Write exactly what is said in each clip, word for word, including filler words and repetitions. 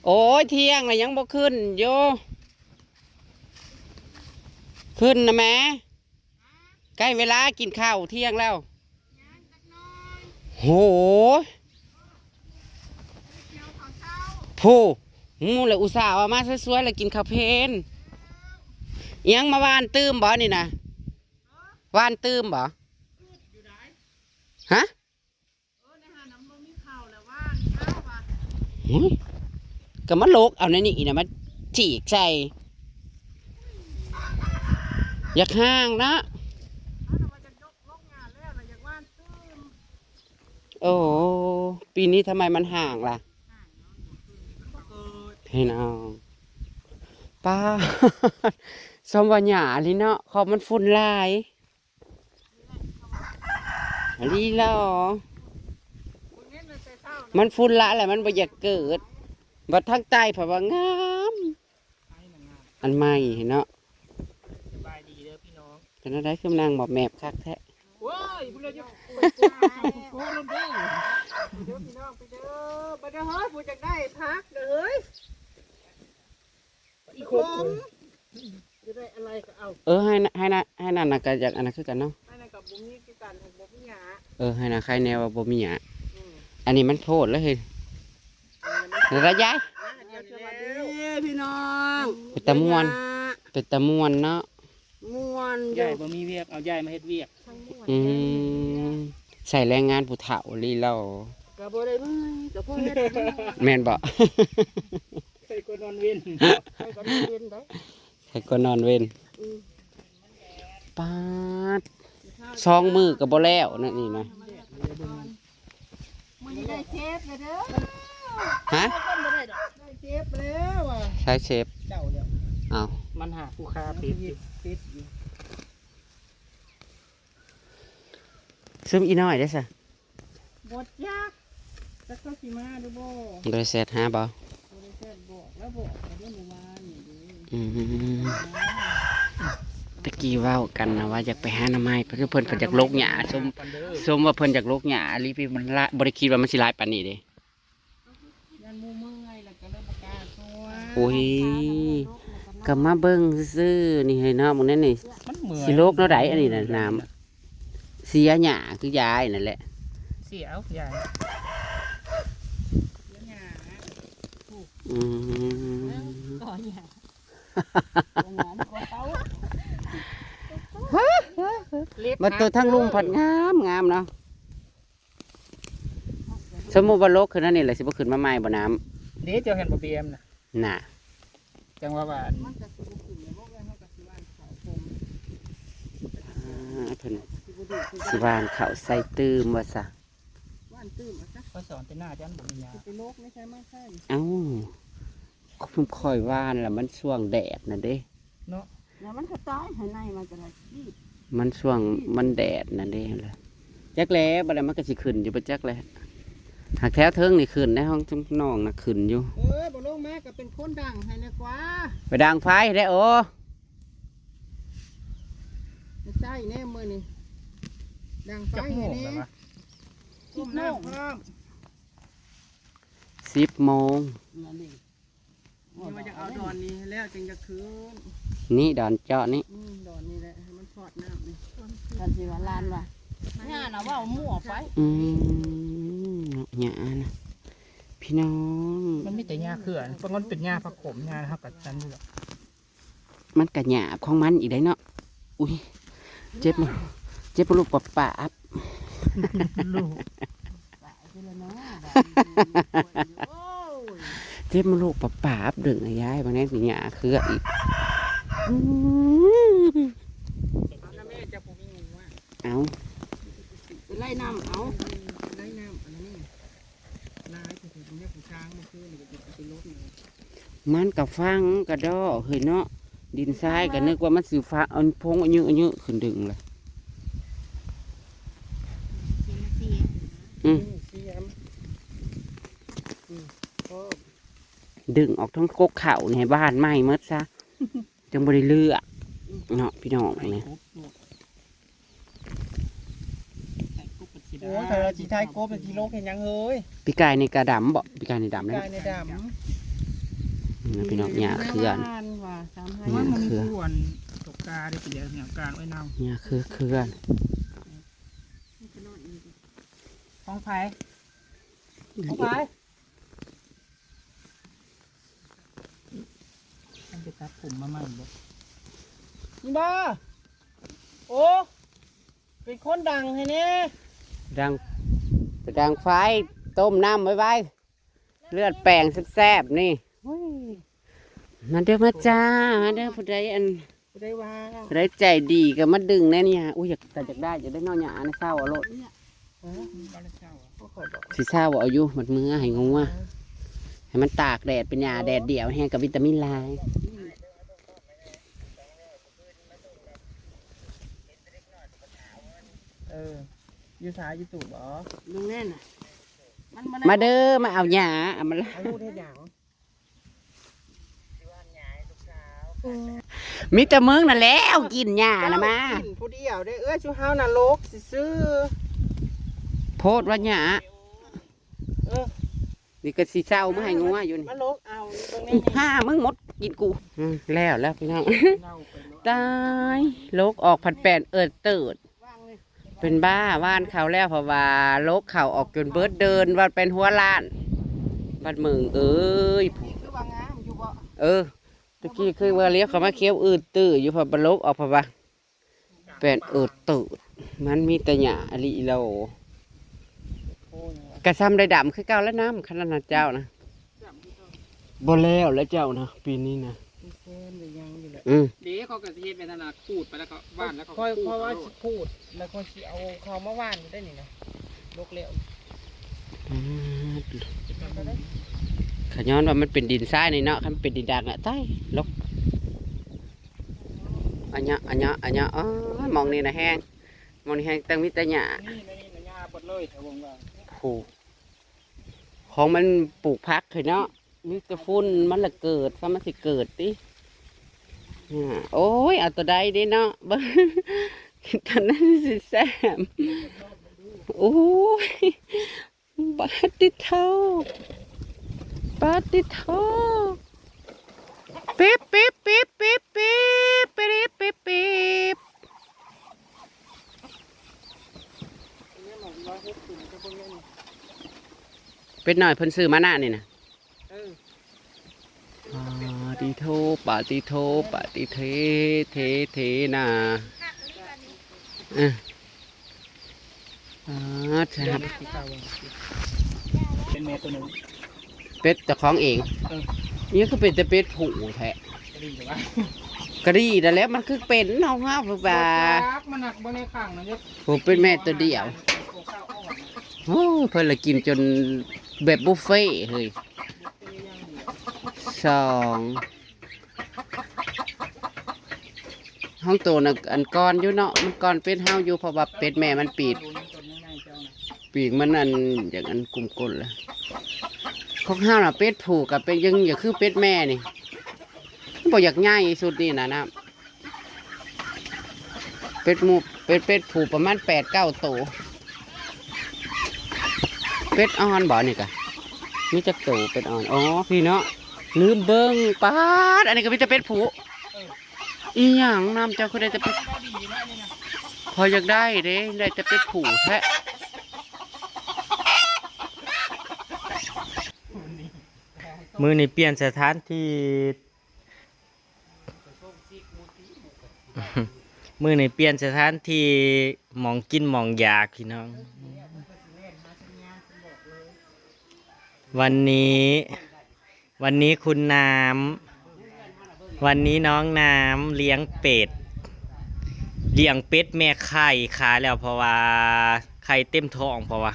โอ้ย เที่ยงแล้วยังบ่ขึ้นอยู่ ขึ้นนะแม่ ใกล้เวลากินข้าวเที่ยงแล้ว โห ผู้หมู่แล้วอุตส่าห์เอามาสวยๆแล้วกินข้าวเพลน อิหยังมาหว่านตื่มบ่นี่นะ หว่านตื่มบ่ ฮะ เออ ในหาน้ำบ่มีข้าวแล้วหว่านข้าวว่ะ หึ ก็มาลกเอาในนี่นะมาจีกใส่ อยากห่างนะ เอาแต่ว่าจะยกลกงานแล้วนะ อยากหว่านตื่ม โอ้ ปีนี้ทำไมมันห่างล่ะ ให้น้อง ป้า สมว่าหญ้าอีหลีเนาะ ขอบมันฝุ่นหลาย อีหลีหรอ มันฝุ่นละแหละ มันบ่อยากเกิด บัดทางใต้เพิ่นว่างาม อันใหม่เนาะ สบายดีเด้อพี่น้อง เป็นอะไรคือนางหมอบแหมบคักแท้ โอ้ย บุญเลยจะไปกลัวหาผู้โกงลงเด้อ เด้อพี่น้อง ไปเด้อ ไปเด้อ เฮ้ย ผู้อยากได้พักเด้อ เฮ้ย อีกคน จะได้อะไรก็เอา เออ ให้นะ ให้นะ ให้นั่นน่ะก็อยากอันนั้นคือกันเนาะ ให้นั่นกับบ่มีคือกัน บ่มีหยา เออ ให้นะ ใครแน่ว่าบ่มีหยา อืม อันนี้มันโพดแล้วเฮ้ย อันนี้มัน เดี๋ยวละยาย เดี๋ยวนี้แล้ว สวัสดีพี่น้อง เป็นตาม่วน เป็นตาม่วนเนาะ ม่วนอยู่ ยายบ่มีเวียก เอายายมาเฮ็ดเวียก ทั้งม่วน อืม ใส่แรงงานผู้เฒ่าลีลอ ก็บ่ได้เมื่อย ก็พอเฮ็ด แม่นบ่ ใครก็นอนเว้น ใครก็นอนเว้นได้ ใครก็นอนเว้น อืม ปาด สองมื้อก็บ่แล้วนั่นนี่นะ มื้อนี้ได้เซฟแล้วเด้อ ฮะ ได้เซฟแล้วอ่ะ ใช้เซฟ เจ้าเดียว เอา มันหาผู้ค้าปิดอยู่ ปิดอยู่ ซึ่งอีน้อยได้ซะ บ่จัก จักเขาสิมาหรือบ่ บ่ได้แชทหาบ่ บ่ได้แชทบอก แล้วบอกไปเรื่องเมื่อวานนี่เด้ อืม ตะกี้เว้ากันนะว่าอยากไปหาหน่อไม้ เพิ่น เพิ่น เพิ่นอยากลกหญ้า สม สมว่าเพิ่นอยากลกหญ้าอีหลี พี่มันละ บ่ได้คิดว่ามันสิหลายปานนี้เด้ ย่านหมู่เมื่อยแล้วก็เลยบ่กล้าชวน โอ้ย ก็มาเบิ่งซื่อๆนี่ให้เนาะ มื้อนั้นนี่ มันเมื่อย สิลกแนวใดอันนี้น่ะ น้ำ เสียหญ้าคือยายนั่นแหละ เสียเอายาย อืม ก็หญ้า เล็บ มาตัวทั้งลุงผัดงามงามเนาะ สมมุติว่าลกขึ้นนั่นนี่แหละ สิบ่ขึ้นมาใหม่บ่น้ำ เด้เจ้าเห็นบ่ บีเอ็ม น่ะ น่ะ จังว่าหวาน มันก็สิบ่ขึ้นแล้ว บ่แม่นเฮาก็สิหว่านข้าวผม อ่า เพิ่น สิบ่ดูด สิหว่านข้าวใส่ตื่มว่าซะ หว่านตื่มเอาซะ ข้อยสอนแต่หน้าจันบ่มีหญ้า สิไปลกไม่ใช่มาใช่ เอ้า ผมคอยหว่านแล้วมันช่วงแดดน่ะเด้ เนาะ แล้วมันก็ตายให้ในมันก็ได้รีบ มันช่วงมันแดดนั่นเด้ล่ะ จักแหละ บัดนี้มันก็สิขึ้นอยู่บ่จักแหละ หากแถวเทิงนี่ขึ้น ในห้องจุ่มน้องน่ะขึ้นอยู่ เออ บ่ลงมาก็เป็นคนดังให้แน่กว่า ไปดังไฟได้โอ้ จะใส่แน่มื้อนี้ ดังไฟ จักโม ให้ ง แน่ แล้ววะ ต้มน้ำพร้อม สิบโมง นั่นเอง นี่ว่าจะเอาดอนนี้ให้แล้วจึงจะคืน นี่ดอนเจาะนี่ อืม ดอนนี่แหละ ให้มันทอดน้ำนี่ ท่านสิว่าลานว่ะ หญ้าน่ะเว้ามั่วไป อืม เนาะ หญ้านะ พี่น้อง มันมีแต่หญ้าเขื่อน เพราะมันเป็นหญ้าผักขม หญ้าเฮาก็จันอยู่ดอก มันก็หยาบของมันอีกได้เนาะ อุ้ย เจ็บมือ เจ็บมือลูกปะปะอับ ลูก เจ็บมือลูกปะปะอับดึงอะยาย บางแน่สิหยาเครืออีก อืม เอานะแม่ เจ้าผู้มีงูอะ เอา ไปไล่น้ำเอา ไล่น้ำอันนี้ ลายผู้ผู้เนี่ยผู้ช้างเมื่อคืนนี่ก็ไปลบนี่ มันก็ฟังกระดอเฮ้ยเนาะ ดินทรายก็นึกว่ามันสิฟ้า อันพงอายุอายุขึ้นดึงเลย อืม เสียม อืม ก็ ดึงออกทั้งกกเขานี่ให้บ้านใหม่หมดซะ จังบ่ได้เลือก เนาะพี่น้องนี่ โอ้ย แต่ละสิไทยกบเป็นสิโลกเห็นยังเฮ้ย ปีกายนี่กะดำบ่ ปีกายนี่ดำเลย ปีกายนี่ดำ นะพี่น้อง หญ้าเขื่อน ว่าสามพัน หญ้าเขื่อน ควรตกกาได้ไปเดียวเนี่ยการไว้เน่า หญ้าเขื่อนเขื่อน ของไผของไผมันจะตัดผมมาใหม่บ่ นี่บ่โอ้เป็นคนดังแท้แน่ ดังไปดังไฟ ต้มน้ำไว้ไว้ เลือดแปลงแซ่บๆนี่ มาเด้อมาจ้า มาเด้อผู้ใดอัน บ่ได้ว่า ผู้ใดใจดีก็มาดึงแน่เนี่ย อุ้ยอยากแต่อยากได้อยากได้นอนหญ้าในเศร้าเอาโลด เออ ก็ขอบอก สิเศร้าเอาอยู่มันมือให้งัวให้มันตากแดดเป็นหญ้าแดดเดียวแห้งกับวิตามินหลาย เอออยู่สายอยู่ตู่บ่ ลุงแน่น่ะมันมัน มาเด้อมาเอาหญ้าเอามาละ เอาลูกเฮ็ดหยัง มีแต่มึงนั่นแหละเอากินหญ้านะมา กินผู้เดียวได้เอื้อชูเฮาน่ะลกซื่อ โพดว่าหญ้า ๆเออ นี่ก็สิเศร้ามาให้งัวอยู่นี่ มาลกเอาตรงนี้ ห้ามึงหมดกินกูอืมแล้วแล้วพี่น้อง เน่าไปเนาะ ตายลกออกผัดแปนเอิดเติด วางเลย เป็นบ้าว่านเขาแล้วเพราะว่าลกเขาออกจนเบิดเดินว่าเป็นหัวล้านบัดมึงเอ้ย คือว่างามอยู่บ่ เออตะกี้คือว่าเลี้ยวเขามาเคี้ยวอืดตื่ออยู่เพอปลกออกเพราะว่าแปนเอิดเติดมันมีแต่หญ้าอลิโล โอ้ย กระซำได้ดำคือเก่าแล้วน้ำขนาดนั้นเจ้านะบ่แล้วแล้วเจ้านะปีนี้นะ มีแฟนหรือยังอยู่แหละ อืม เดี๋ยวเขาก็สิเฮ็ดไปนั่นน่ะขูดไปแล้วก็หว่านแล้วก็ ค่อย ขูด ค่อยว่า เอาโล สิ ด ขูดแล้วค่อยสิเอาเขามาหว่านอยู่ได้นี่นะลกแล้ว ขย้อนว่ามันเป็นดินทรายนี่เนาะคันเป็นดินดากน่ะตายลกอันเนี้ยอันเนี้ยอันเนี้ยอ๋อมองนี่นะแห้งมองนี่แห้งตั้งมีแต่หญ้า นี่นี่นี่หญ้าเบิดเลยแถววงเรา ผูกของมันปลูกผักเฮ้ยเนาะมีแต่ฝุ่นมันละเกิดถ้ามันสิเกิดติอ่าโอ้ยเอาตัวใดเด้เนาะเบิ่งตอนนั้นสิแซ่บโอ้ย ปาติโทปาติโทปิ๊บปิ๊บปิ๊บปิ๊บปิ๊บปิ๊บปิ๊บปิ๊บเป็ดน้อยเพิ่นซื้อมาหน้านี่นะ เออ ปาติโทปาติโทปาติเทเทเทนาเออ อ่าครับ เป็นแม่ตัวหนึ่ง เป็ดเจ้าของเอง เออ นี่คือเป็นแต่เป็ดผู้แท้ กระดิ่งหรือว่า กะดีนั่นแหละมันคือเป็นน้องเฮาแบบว่า จักมันหนักบนในขังนะเนี่ย ผู้เป็นแม่ตัวเดียว ตัวข้าวอ่อนนะ โอ้เพิ่นละกินจนแบบบุฟเฟ่ต์เฮ้ยสองห้องโตนะอันก่อนอยู่เนาะมันก่อนเป็ดเฮาอยู่เพราะว่าเป็ดแม่มันปีก ตัวนี้ตัวนี้ง่ายเจ้านะ ปีกมันอันอย่างอันกลุ่มกลนละของเฮาน่ะเป็ดผู้กับเป็นยังอย่าคือเป็ดแม่นี่บ่อยากง่ายสุดนี่นะนะเป็ดหมูเป็ดเป็ดผู้ประมาณแปดเก้าโตเป็ดอ่อนบ่นี่กะมีจักโตเป็ดอ่อนอ๋อพี่เนาะลืมเบิ่งปาดอันนี้ก็มีแต่เป็ดผู้อีหยังนำเจ้าคือได้แต่เป็ดพออยากได้เด้ได้แต่เป็ดผู้แท้ มื้อนี้เปลี่ยนสถานที่ มื้อนี้เปลี่ยนสถานที่หม่องกินหม่องอยากพี่น้อง วันนี้ วันนี้คุณน้ำ วันนี้น้องน้ำเลี้ยงเป็ด เลี้ยงเป็ดแม่ไข่ขายแล้วเพราะว่าไข่เต็มท้องเพราะว่า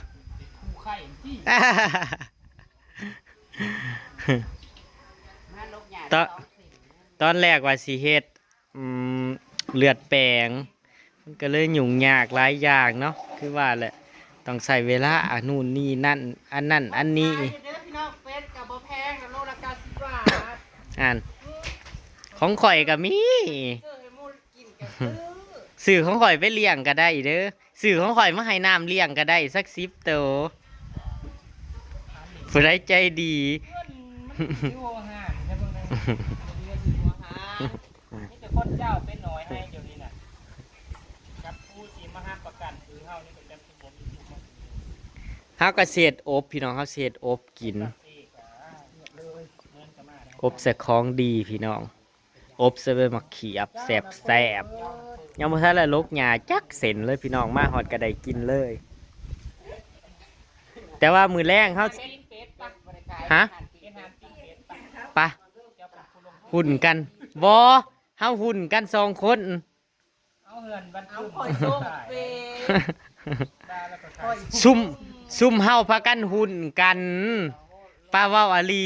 ตอน ตอนแรกว่าสิเฮ็ด อืม เลือดแปลง มันก็เลยยุ่งยากหลายอย่างเนาะ คือว่าแหละ ต้องใช้เวลา อันนู่นนี่นั่น อันนั่น อันนี้ ขายอยู่เด้อพี่น้อง เป็ดกับบ่แพงนะ โลละเก้าสิบบาท อ่าน ของข่อยก็มี ซื้อให้หมู่กินกับซื้อ ซื้อของข่อยไปเลี้ยงก็ได้เด้อ ซื้อของข่อยมาให้น้ำเลี้ยงก็ได้สักสิบโต ผู้ใดใจดี เพื่อนมันสิโวหารใช่เบิ่งได้ มีแต่คนเจ้าเป็นน้อยให้เดี๋ยวนี้น่ะ กับผู้ที่มาห้ามประกันคือเฮานี่ก็จะสิบ่มีผู้มา เฮาก็สิเฮ็ดอบพี่น้อง เฮาสิเฮ็ดอบกิน เอกอ่ะเมืองก็มาได้ อบใส่ของดีพี่น้อง อบใส่ใบมะเขียบ แซ่บแซ่บ ยังบ่ทันได้ลกหญ้าจักเส้นเลยพี่น้อง มาฮอดก็ได้กินเลย แต่ว่ามื้อแลงเฮา ปิ้งเป็ดปะ ฮะ เป็นอาหารปิ้งเป็ดปะ ปะ เจ้าเป็นผู้ลงทุน หุ้นกัน บ่ เฮาหุ้นกันสองคน เอาเฮือนบ้าน เอา ขึ้น ข่อยส่งเปย์ ได้แล้วก็ขาย ซุม ซุมเฮาพากันหุ้นกัน ป้าเว้าอหลี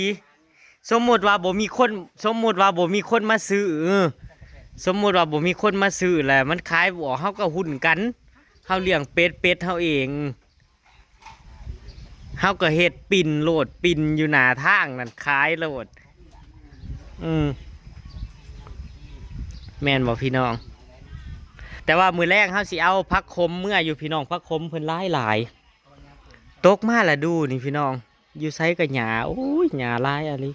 สมมุติว่าบ่มีคน สมมุติว่าบ่มีคนมาซื้อ สมมุติว่าบ่มีคนมาซื้อแล้ว มันขายบ่ออก เฮาก็หุ้นกัน เฮาเลี้ยงเป็ด เป็ดเฮาเอง เฮาก็เฮ็ดปิ่นโลด ปิ่นอยู่หน้าทางนั่นขายโลด อืม แม่นบ่พี่น้อง แต่ว่ามื้อแลงเฮาสิเอาผักขมเมืออยู่พี่น้อง ผักขมเพิ่นหลายหลาย ตกมาละดูนี่พี่น้อง อยู่ไสก็หญ้า โอ้ย หญ้าหลายอะลิ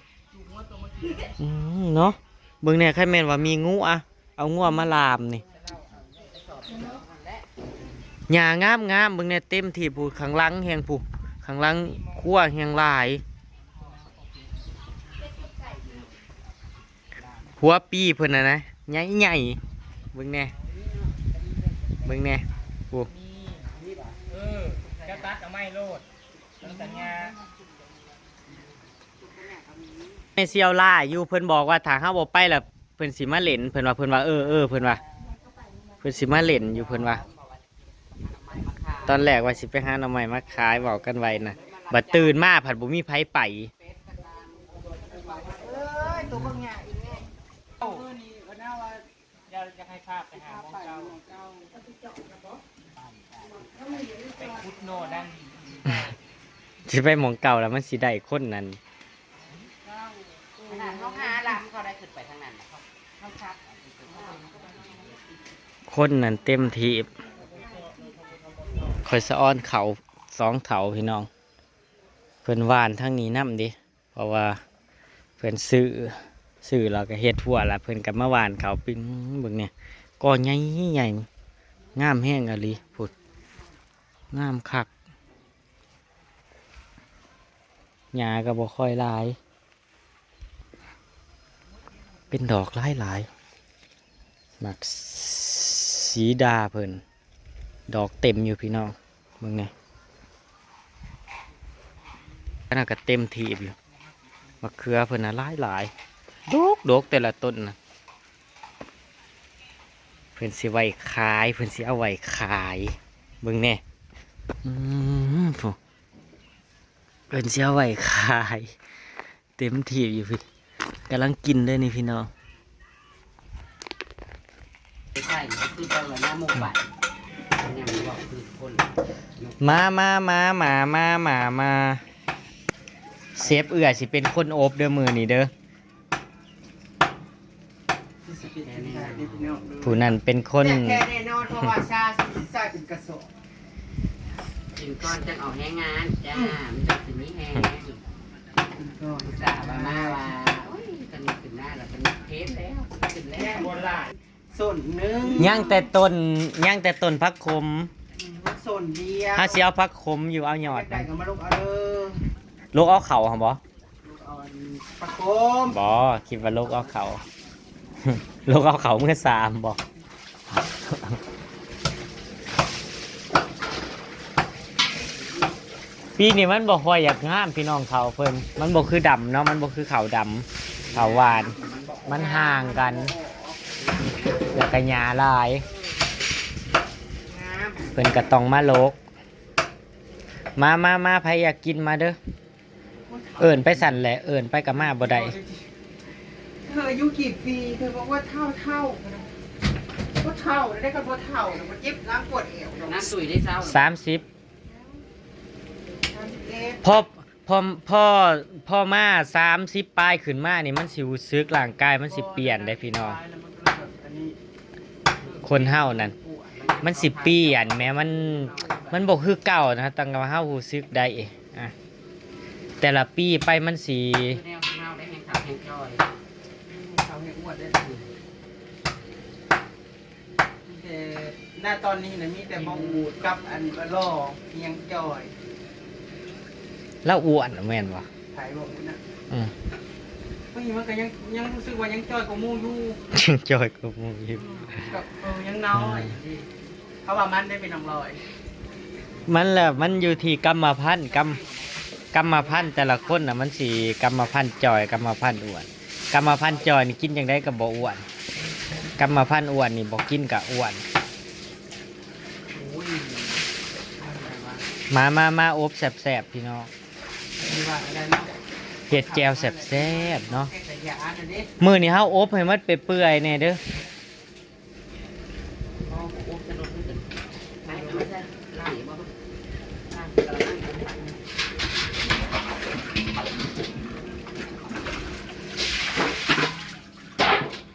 อืม เนาะ เบิ่งแหน่ คันแม่นว่ามีงัว เอางัวมาล่ามนี่ หญ้างามๆ เบิ่งแหน่ เต็มที่พู้น ข้างหลังแฮงพู้น ข้างหลังครัวแฮงหลาย หัวปีเพิ่นน่ะนะ ใหญ่ๆ เบิ่งแหน่ เบิ่งแหน่ พู้น เออ จะตัดเอาไม้โลด แล้วสัญญา แม่เสี่ยวล่าอยู่ เพิ่นบอกว่าถ้าเฮาบ่ไปแล้วเพิ่นสิมาเล่น เพิ่นว่า เพิ่นว่า เออ เออ เพิ่นว่า เพิ่นสิมาเล่นอยู่ เพิ่นว่า ตอนแรกว่าสิไปหาหน่อไม้มาขาย เว้ากันไว้นะ บัดตื่นมาผัดบ่มีไผไป เอ้ย ตัวเบิ่งหญ้าอีกแน่ เออ นี่ก็น่าว่า อยาก อยากให้พาไปหาหม่องเก่า ไปขุดโน่นนั่น สิไปหม่องเก่าแล้วมันสิได้คนนั้น ขนาดเฮาหาลำเขาได้ขึ้นไปทางนั้นนะ เขา เขาชัก คนนั้นเต็มที่ ข่อยสะออนเขาสองเถาพี่น้อง เพิ่นหว่านทางนี้นำเด้ เพราะว่าเพิ่นซื้อ ซื้อแล้วก็เฮ็ดหัวแล้ว เพิ่นก็มาหว่านเขาปิ้ง เบิ่งเนี่ย กอใหญ่ๆ งามแฮงอะลีพุ้น งามคัก หญ้าก็บ่ค่อยหลาย เป็นดอกหลายๆ หมากสีดาเพิ่น ดอกเต็มอยู่พี่น้อง เบิ่งแหน่ อันนั้นก็เต็มทีบอยู่ มะเขือเพิ่นน่ะหลายๆ ดกๆ แต่ละต้นน่ะ เพิ่นสิไว้ขาย เพิ่นสิเอาไว้ขาย เบิ่งแหน่ อืม โอ้ เพิ่นสิเอาไว้ขาย เต็มทีบอยู่พี่ กำลังกินเลยนี่พี่น้อง ใช่ คือจังหวะหน้าหมู่บ้าน ยังบอกคือคน มา มา มา มา มา มา มา เชฟเอื้อยสิเป็นคนอบเด้อมื้อนี้เด้อ ผู้นั้นเป็นคน แท้แน่นอน เพราะว่าชาสิใส่เป็นกระสอบ กินก่อนจังออกแฮงงานจ้า มันจังสิมีแฮง ก็อุตส่าห์ว่ามาว่า โอ้ย ตอนนี้ขึ้นหน้าแล้ว ตอนนี้เพชรแล้ว ขึ้นแล้ว ส้นหนึ่ง ยังแต่ต้น ยังแต่ต้นผักขม อืม ส้นเดียว เฮาสิเอาผักขมอยู่ เอายอด ได้ก็มาลกเอาเด้อ ลกเอาเขาหั่นบ่ ลกเอาอันผักขม บ่ คิดว่าลกเอาเขา ลกเอาเขาเมือสามบ่ ปีนี้มันบ่ค่อยอยากงามพี่น้อง เขาเพิ่น มันบ่คือดำเนาะ มันบ่คือเขาดำ เขาหว่าน มันห่างกัน แล้วก็หญ้าหลาย เพิ่นก็ต้องมาลก มา มา มา ไผอยากกินมาเด้อ เอิ้นไปสั่นแหละ เอิ้นไปก็มาบ่ได้ เธออายุกี่ปี เธอบอกว่าเฒ่าเฒ่า ก็เฒ่าแล้วได้ก็บ่เฒ่าแล้วบ่เจ็บหลังปวดเอวดอก น้ำสุยได้เศร้า สามสิบ สามสิบเอ็ด พอ พอ พอ พอมาสามสิบปลายขึ้นมานี่ มันสิรู้สึกร่างกายมันสิเปลี่ยนได้พี่น้อง คนเฮานั่น มันสิเปลี่ยนแหม มัน มันบ่คือเก่านะ ตั้งแต่ว่าเฮารู้สึกได้ อ่ะ แต่ละปีไปมันสิ คือแนวที่เฮาได้แฮงขาวแฮงจอย ให้อ้วนได้ดี แต่หน้าตอนนี้นะมีแต่บ่าวอูดกับอันหล่อเพียงจอย แล้วอ้วนแม่นบ่ ถ่ายบอกนะ อืม เฮ้ยมันก็ยังยังรู้สึกว่ายังจอยกว่าหมู่อยู่ จอยกว่าหมู่อยู่ กับเออยังน้อยดีเขาว่ามันได้เป็นน้องลอย มันแหละมันอยู่ที่กรรมพันธุ์กรรมกรรมพันธุ์แต่ละคนน่ะมันสิกรรมพันธุ์จอยกรรมพันธุ์อ้วนกรรมพันธุ์จอยนี่กินจั่งใดก็บ่อ้วนกรรมพันธุ์อ้วนนี่บ่กินก็อ้วน โอ้ย มามามาอบแซ่บๆพี่น้อง มีว่าอะไรเนาะ เฮ็ดแจ่วแซ่บๆเนาะ แค่กระยาอันนั้นเด้ มื้อนี้เฮาอบให้มันเปื่อยๆแน่เด้อ เอาอบสนุกขึ้นไหนเอามาใส่ล่างอีกบ่ล่างกระมัง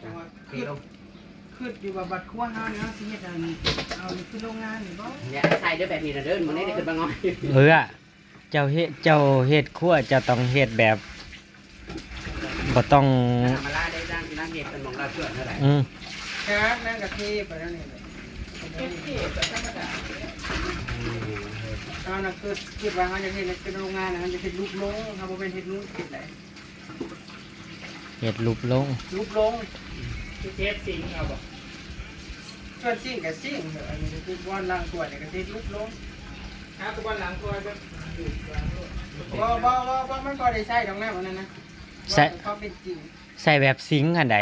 แต่ว่าคือคืออยู่ว่าบัดครัวเฮาเนี่ยเฮาสิเฮ็ดอันเอานี่คือโรงงานนี่บ่ เนี่ยใส่ด้วยแบบนี้นะเด้อมันได้ขึ้นมาง่อย เออเจ้าเฮ็ดเจ้าเฮ็ดครัวเจ้าต้องเฮ็ดแบบบ่ต้อง มาล่าได้ร่างที่นั่งเย็นเป็นมองลาเพื่อนเท่าไหร่ อืม ครับนั่นกะเทไปแล้วนี่แหละ เก็บเก็บแบบธรรมดา เฮาน่ะคือคือว่าเฮาจะเฮ็ดเป็นโรงงานน่ะเฮาจะเฮ็ดรูปโรงเฮาบ่แม่นเฮ็ดรูปเฮ็ดได เฮ็ดรูปลง รูปโรง ที่เทปซิงเอาบอก ส่วนซิงกับซิงเถอะอันนี้คือบ่อนล้างถ้วยนี่ก็เฮ็ดรูปโรง ถ้าตะวันหลังคอยแบบ บ่บ่บ่บ่มันพอได้ใช้ดอกน้ำอันนั้นนะ ใช้ ความเป็นจริง ใส่แบบซิงค์หั่นใด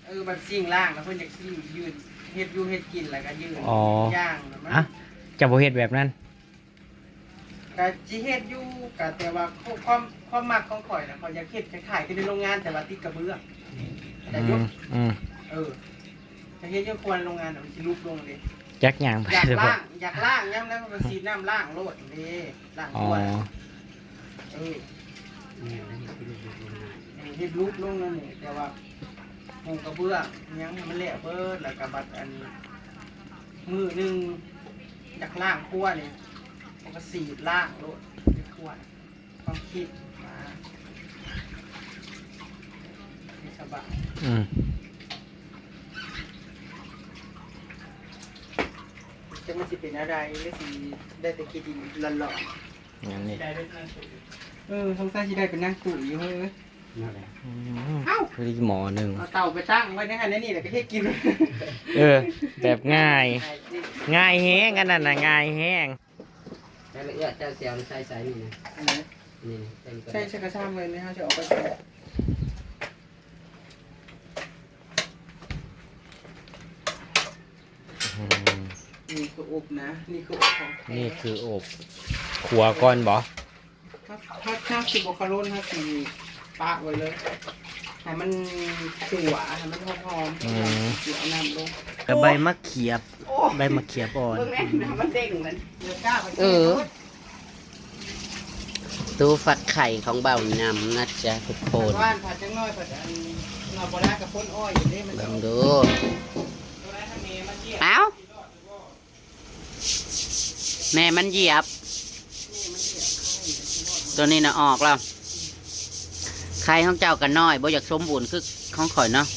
เออแบบซิงล้างแล้วเพิ่นอยากซิงยืนเฮ็ดอยู่เฮ็ดกินแล้วก็ยืน อ๋อ ย่างแล้วมัน อ่ะเจ้าบ่เฮ็ดแบบนั้น ก็สิเฮ็ดอยู่ก็แต่ว่าความความมักของข่อยน่ะข่อยอยากเฮ็ดคล้ายๆคือในโรงงานแต่ว่าติดกระเบื้องแต่ อื ยุ มอืม เออถ้าเฮ็ดอยู่ครัวในโรงงานน่ะมันสิลุกลงเด้ จักอย่างไป อยาก เด้อ ล้างอยากล้างยามนั้นก็สีน้ำล้างโลดเด้ล้าง อ๋อ ถ้วยเออเฮ็ดลุกลงนั่นนี่แต่ว่ามุงกระเบื้องยังให้มันแล้วเบิดแล้วก็บัดอันมื้อหนึงอยากล้างครัวนี่มันก็สีดล้างโลดในครัวความคิดมาสบาย อืม จักมันสิเป็นอะไรหรือสิได้แต่ขี้ดินหล่อนๆ อย่างนี้ เออสงสัยสิได้เป็นนางตู้อยู่เฮ้ย นั่นแหละ อืมพอดีหมอหนึ่ง เอาเตาไปตั้งไว้ในหันในนี่แล้วก็เฮ็ดกิน เออ แบบง่าย ง่ายแฮงอันนั้นน่ะง่ายแฮง แล้วเอื้อเจ้าเสียวใส่ใส่นี่นะนี่นะเป็น ใช่ใช่กระชามเลยนี่ฮะจะออกไป อืม นี่คืออบนะ นี่คืออบของแท้ นี่คืออบขัวก่อนบ่ ถ้าถ้าถ้าสิบกระโลนถ้าสิปะไว้เลยให้มันขั่วให้มันหอมๆ อืม เดี๋ยวเอาน้ำลง กับใบมะเขียบ ใบมะเขียบอ่อน เบิ่งแม่น้ำมันเด้งนั่น เดี๋ยวกล้าไป เออ ตู้ฟักไข่ของเบานำนะจ๊ะทุกคน ว่านผัดจังน้อยผัดอันหน่อปลาร้ากับข้นอ้อยอยู่นี่มัน เบิ่งดู เอ้า แม่มันเหยียบ ตัวนี้นะออกแล้ว ไข่ของเจ้ากันน้อยบ่อยากสมบูรณ์คือของข่อยเนาะ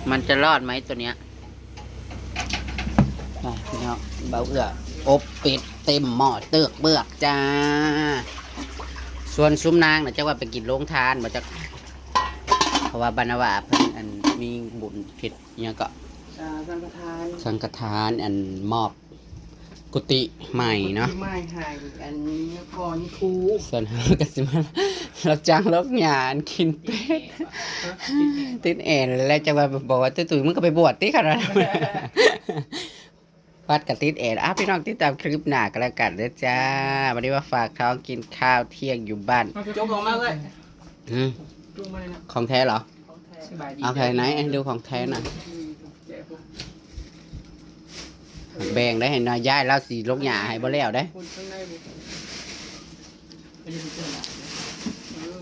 มันจะรอดไหมตัวเนี้ย อ่ะพี่น้อง เบาเอื้อ อบเป็ดเต็มหม้อเติกเบือกจ้า ส่วนซุมนางนะจะว่าไปกินโรงทานมาจาก เพราะว่าบรรณวาเพิ่นอันมีบุญเฮ็ดอิหยังก็ อ่าสังฆทาน สังฆทานอันมอบกุฏิใหม่เนาะ ที่ไม่ให้อันนี้ก่อนครู ส่วนเฮาก็สิมารับจ้างลกหญ้าอันกินเป็ด ติดแอนแล้วจะว่าบอกว่าตุ้ยๆมึงก็ไปบวชติขนาดนั้น วัดก็ติดแอนอ่ะพี่น้องติดตามคลิปหน้าก็แล้วกันเด้อจ้า วันนี้มาฝากท้องกินข้าวเที่ยงอยู่บ้าน จกออกมาเลย อืม จกมาเลยนะ ของแท้เหรอ สบายดี เอาแค่ไหนให้ดูของแท้หน่อย อืมแจกพวก แบ่งได้ให้น้อยย้ายแล้วสิลกหญ้าให้บ่แล้วเด้ คนข้างในบุกไม่ได้ไปเจอหรอกเออ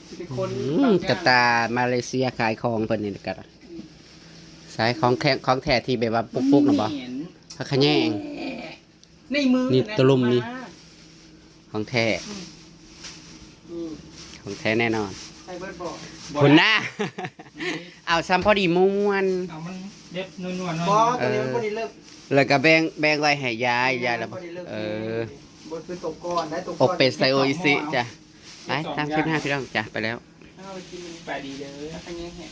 สิเป็นคน อืมกระตามาเลเซียขายของเพิ่นนี่กะสายของแข็งของแท้ที่แบบว่าปุ๊กๆน่ะบ่ เหม็น ผักขะแยง ในมือ นี่ นะ ตะลุมนี่ มา ของแท้ อืม ของแท้แน่นอน ใส่เบิร์ดบอก คุณนะ เอาซ้ำพอดีม่วน เอามันเด็ดนวลๆหน่อย บอสตัวนี้มันพอดีเลิก แล้วก็แบ่งแบ่งไว้ให้ยายยายแล้ว พอดีเลิก เออ บทคือตัวก้อนได้ตัว อ ก้อน กเป็ดใส่โออิชิจ้ะ ไปตามคลิปหน้าพี่น้องจ้ะ ไปแล้ว เอาไปกินมัน ไปดีเด้อ แล้วก็แง่แหะ